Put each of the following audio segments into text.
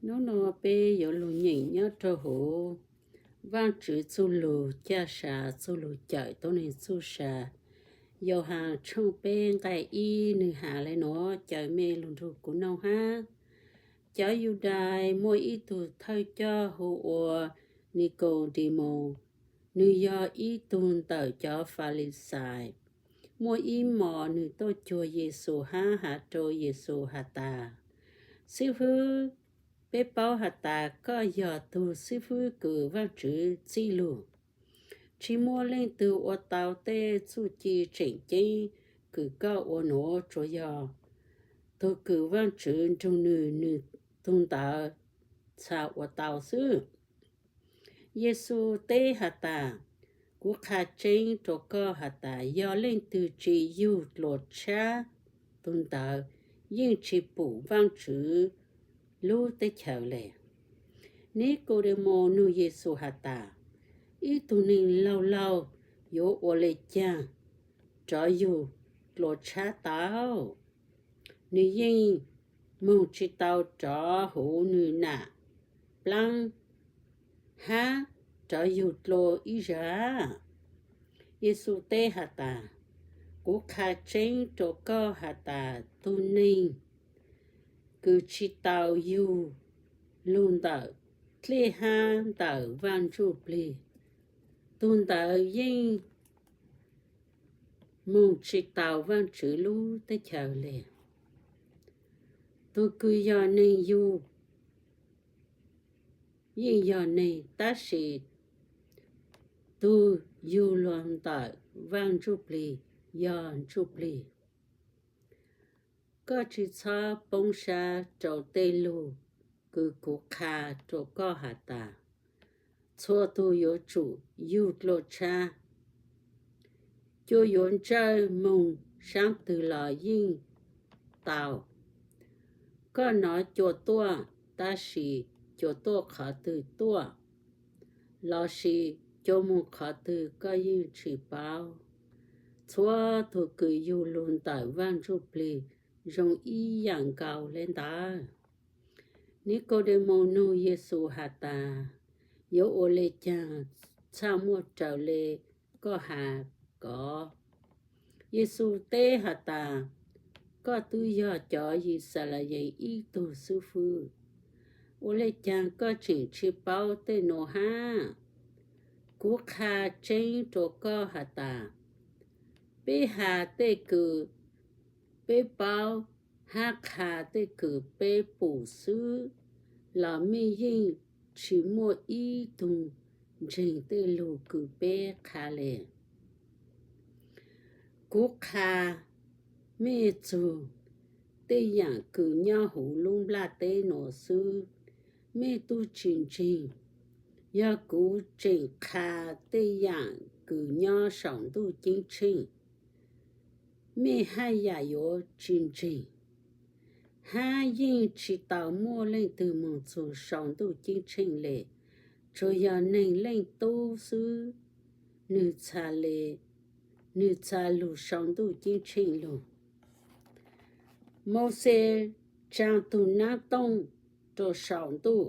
Hnub no peb yuav lug nyeem nyob rua huv Vaajtswv txuj lug caj sa, txuj lug cawm tuab neeg txuj sa. Yauhas tshooj peb nqai ib nwg has le nuav, caw mej lug nrug kuv noog hab. Cov Yudais muaj ib tug thawj coj hu ua Nikaudimoos, nwg yog ib tug ntawm cov Falixais. Muaj ib mos nwg tuaj cuag Yexus hab has rua Yexus has tas, Xib fwb, peb paub has tas koj yog tug xib fwb kws Vaajtswv txij lug. Tsi muaj leej twg ua tau tej txuj ci tseem ceeb kws koj ua nuav, tsuas yog tug kws Vaajtswv nrug nwg, nwg tug ntawd txha ua tau xwb. Yexus teb has tas, Kuv qha tseeb rua koj has tas, yog leej twg tsi yug dlua tshab, tug ntawd yeej tsi pum Vaajtswv lub teb chaws le. Nikaudimoos nug Yexus has tas, Ib tug neeg laug laug yuav ua le caag rov yug dlua tshab tau? Nwg yeej moog tsi tau rov huv nwg nam plaab hab rov yug dlua ib zag. Yexus teb has tas, Kuv qha tseeb rua koj has tas, tug neeg kws tsi tau yug lug ntawm dlej hab ntawm Vaaj Ntsuj Plig, tug ntawd yeej moog tsi tau Vaajtswv lub teb chaws le. Tug kws yog neeg yug yeej yog neeg, tab sis tug yug lug ntawm Vaaj Ntsuj Plig yog ntsuj plig. Koj tsi txhob poob sab rua tej lug kws kuv qha rua koj has tas, txhua tug yuav tsum yug dlua tshab, cua yuav ntsawj moog saab twg los yeej tau. Koj nov cua tuaj, tab sis cua tuaj qhov twg tuaj, lossis cua moog qhov twg koj yeej tsi paub. Txhua tug kws yug lug ntawm Vaaj Ntsuj Plig zoo ib yaam nkaus le ntawd. Nikaudimoos nug Yexus has tas, Yuav ua le caag txhaj muaj raws le koj has kod? Yexus teb has tas, Koj twb yog cov Yixalayees ib tug xib fwb, ua le caag koj tseem tsi paub tej nuav hab? Kuv qha tseeb rua koj has tas, peb has tej kws peb paub hab qha tej kws peb pum xwb los mej yeej tsi muaj ib tug ntseeg tej lug kws peb qha le. Kuv qha mej txug tej yaam kws nyob huv lub nplaj teb nuav xwb, mej tub tsi ntseeg. Yog kuv tseem qha tej yaam kws nyob sau ntuj ceeb tsheej, mej haj yaam yuav tsi ntseeg, hab yeej tsi tau muaj leej twg moog txug sau ntuj ceeb tsheej le, tsuas yog Neeg Leej Tub xwb nwg txha le, nwg txha lug sau ntuj ceeb tsheej lug. Mauxes tsaa tug naab tooj rua sau ntuj,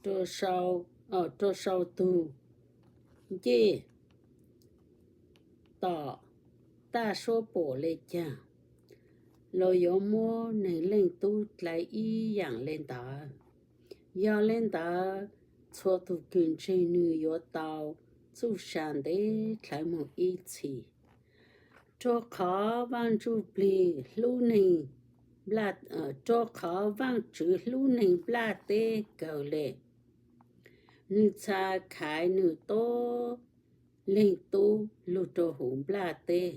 rua sau tug ncej tom taj suab pum le caag, los yuav muab Neeg Leej Tub dlai ib yaam le ntawd. Yog le ntawd, txhua tug kws ntseeg nwg yuav tau txuj sa ntev dlhawv moog ib txhis. Rua qhov Vaaj Ntsuj Plig hlub neeg, rua qhov Vaajtswv hlub neeg nplaj teb kawg le, nwg txha khaiv nwg tuab Leej Tub lug rua huv nplaj teb.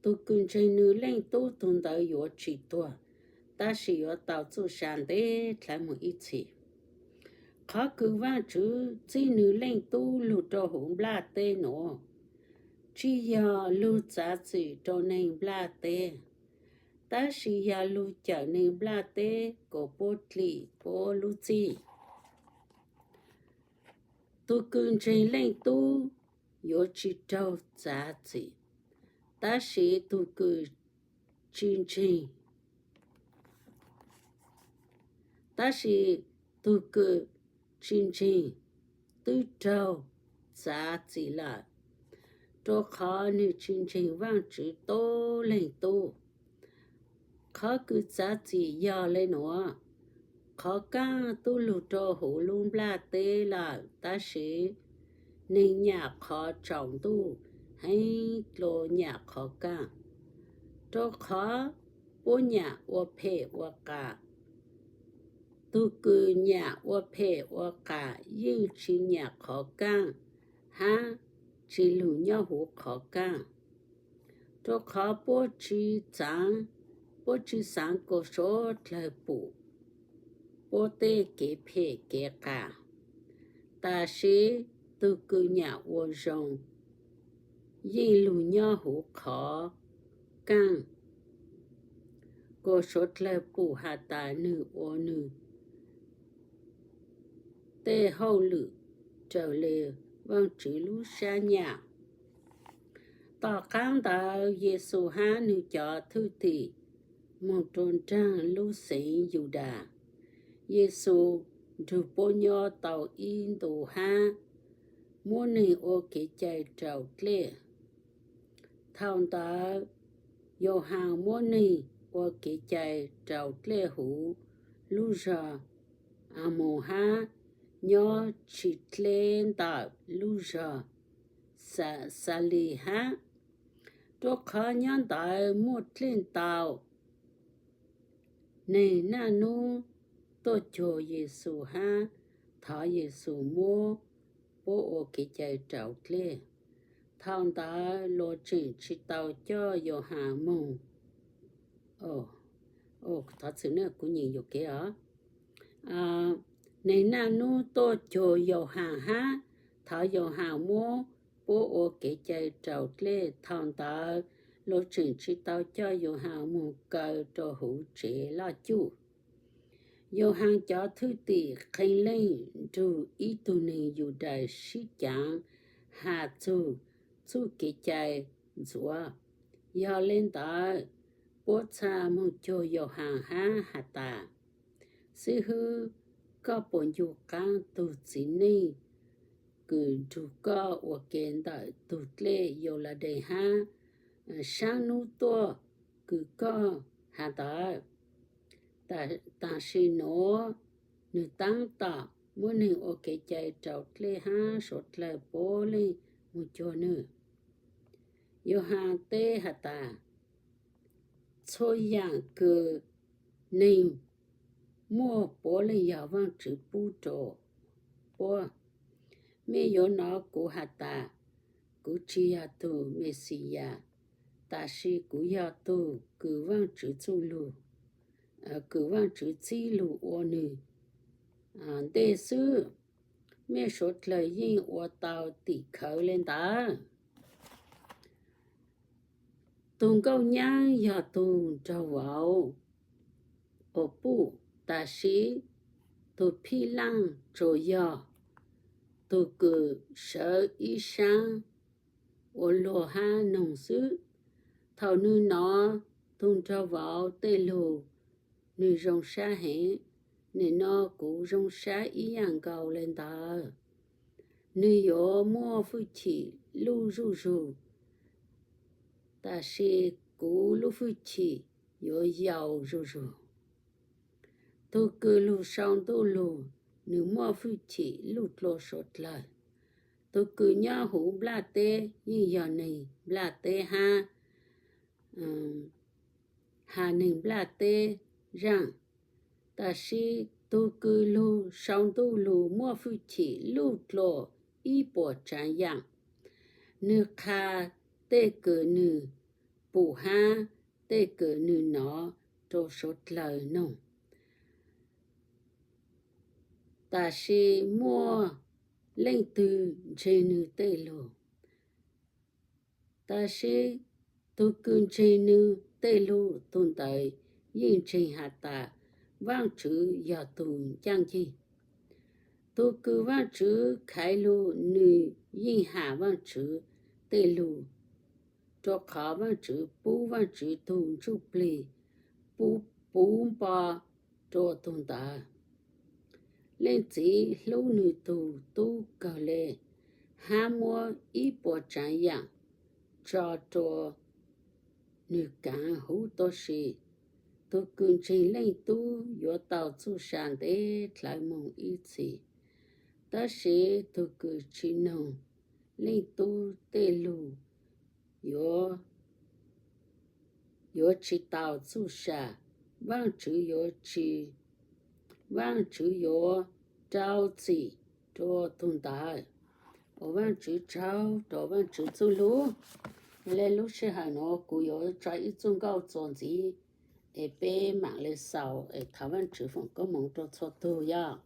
Tug kws ntseeg nwg Leej Tub tug ntawd yuav tsi tuag, tab sis yuav tau txuj sa ntev dlhawv moog ib txhis. Qhov kws Vaajtswv txib nwg Leej Tub lug rua huv nplaj teb nuav, tsi yog lug txav txim rua neeg nplaj teb, tab sis yog lug cawm neeg nplaj teb kuas puab dlim puab lub txij. Tug kws ntseeg Leej Tub yuav tsi raug txav txim, tab sis tug kws tsi ntseeg Tab sis tus kws tsis ntseeg twb raug txav txim lawm, rua qhov nwg tsis ntseeg Vaajtswv tuab leeg Tub. Qhov kws txav txim yog le nuav: qhov kaaj tub lug rua huv lub nplaj teb lawm, tab sis neeg nyam qhov tsaus ntuj heev dlua nyam qhov kaaj, rua qhov puab nyam ua phem ua qas. Tug kws nyam ua phem ua qas yeej tsis nyam qhov kaaj hab tsis lug nyob huv qhov kaaj, rua qhov puab tsi xaav, puab tsi xaav kuas suav dlawg pum puab tej kev phem kev qas. Tab sis tug kws nyam ua zoo yeej lug nyob huv qhov kaaj, kuas suav dlawg pum has tas nwg ua nwg tej hauj lwm raws le Vaajtswv lub sab nyam. Tom qaab ntawd Yexus hab nwg cov thwj tim moog rua nraag lub xeev Yudas. Yexus nrug puab nyob tau ib ntu hab muab neeg ua kev cai raus dlej. Thaus ntawd Yauhas muab neeg ua kev cai raus dlej huv lub zog Amoos hab nyob tsis dleb ntawm lub zog Xalis hab, rua qhov nyob ntawd muaj dlej ntau. Neeg naj nub tuaj cuag Yexus hab thov Yexus muab puab ua kev cai raus dlej. Thaus ntawd luas tseem tsis tau coj Yauhas moog. Thov txim, kuv nyeem yuam kev os. Neeg naj nub tuaj cuag Yauhas hab thov Yauhas muab puab ua kev cai raus dlej. Thaus ntawd luas tseem tsis tau coj Yauhas moog kaw rua huv tsev loj cuj. Yauhas cov thwj tim qee leej nrug ib tug neeg Yudais sib caav has txug txuj kev cai ntxuav. Yog le ntawd, puab txha moog cuag Yauhas hab has tas, Xib hwb, koj puas ncu qaab tug txiv neej kws nrug koj ua ke ntawm tug dlej Yauladees hab saab nub tuaj kws koj has ntawd? Tam sim nuav nwg taab tom muab neeg ua kev cai raus dlej hab suav dlawg puab leej moog cuag nwg. Yauhas teb has tas, Txhua yaam kws neeg muaj puav leej yog Vaajtswv pub rua puab. Mej yuav nov kuv has tas, kuv tsi yog tug Mexiyas, tab sis kuv yog tug kws Vaajtswv txuj lug, kws Vaajtswv txib lug ua nwg ntej xwb. Mej suav dlawg yeej ua tau tim khawv le ntawd. Tug nkauj nyaab yog tug nraug vauv uas puj, tab sis tug phij laaj tsuas yog tug kws sawv ib saab ua luag hab noog xwb. Thaus nwg nov tug nraug vauv tej lug, nwg zoo sab heev. Nim no kuv zoo sab ib yaam nkaus le ntawd. Nwg yuav muaj fwj chim luj zuj zug, tab sis kuv lub fwj chim yuav yau zuj zug. Tug kws lug sau ntuj lug, nwg muaj fwj chim luj dlua suav dlawg. Tug kws nyob huv nplaj teb yeej yog neeg nplaj teb hab has neeg nplaj teb zaaj. Tab sis tug kws lug sau ntuj lug muaj fwj chim luj dlua ib puas tsaav yaam. Nwg qha tej kws nwg pum hab tej kws nwg nov rua suav dlawg noog. Tab sis muaj leej twg ntseeg nwg tej lug? Tab sis tug kws ntseeg nwg tej lug, tug ntawd yeej ntseeg has tas Vaajtswv yog tug ncaaj nceeg. Tug kws Vaajtswv khaiv lug, nwg yeej has Vaajtswv tej lug, rua qhov Vaajtswv pub Vaajtswv tug Ntsujplig puv npo rua tug ntawd. Leej txiv hlub nws tus tub kawg le, hab muab ib puas tsaav yaam tso rua nwg kaav huv tuab si. Tug kws ntseeg leej tub yuav tau txuj sa ntev dlawv moog ib txhis, tab sis tug kws tsi noog leej tub tej lug yuav tsi tau txuj sa. Vaajtswv yuav tsi, Vaajtswv yuav rau txim rua tug ntawd uas Vaajtswv tsaug rua Vaajtswv txuj lug. Le lub sij hawm nuav kuv yuav tso ib txuj nkauj txuas ntxiv es peb maam le xaus es thov Vaajtswv foom koob moov rua txhua tug yog.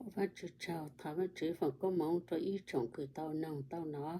Ua Vajtswv tsaug, thov Vajtswv foom koob hmoov rau ib tsoom kws tau noog tau no.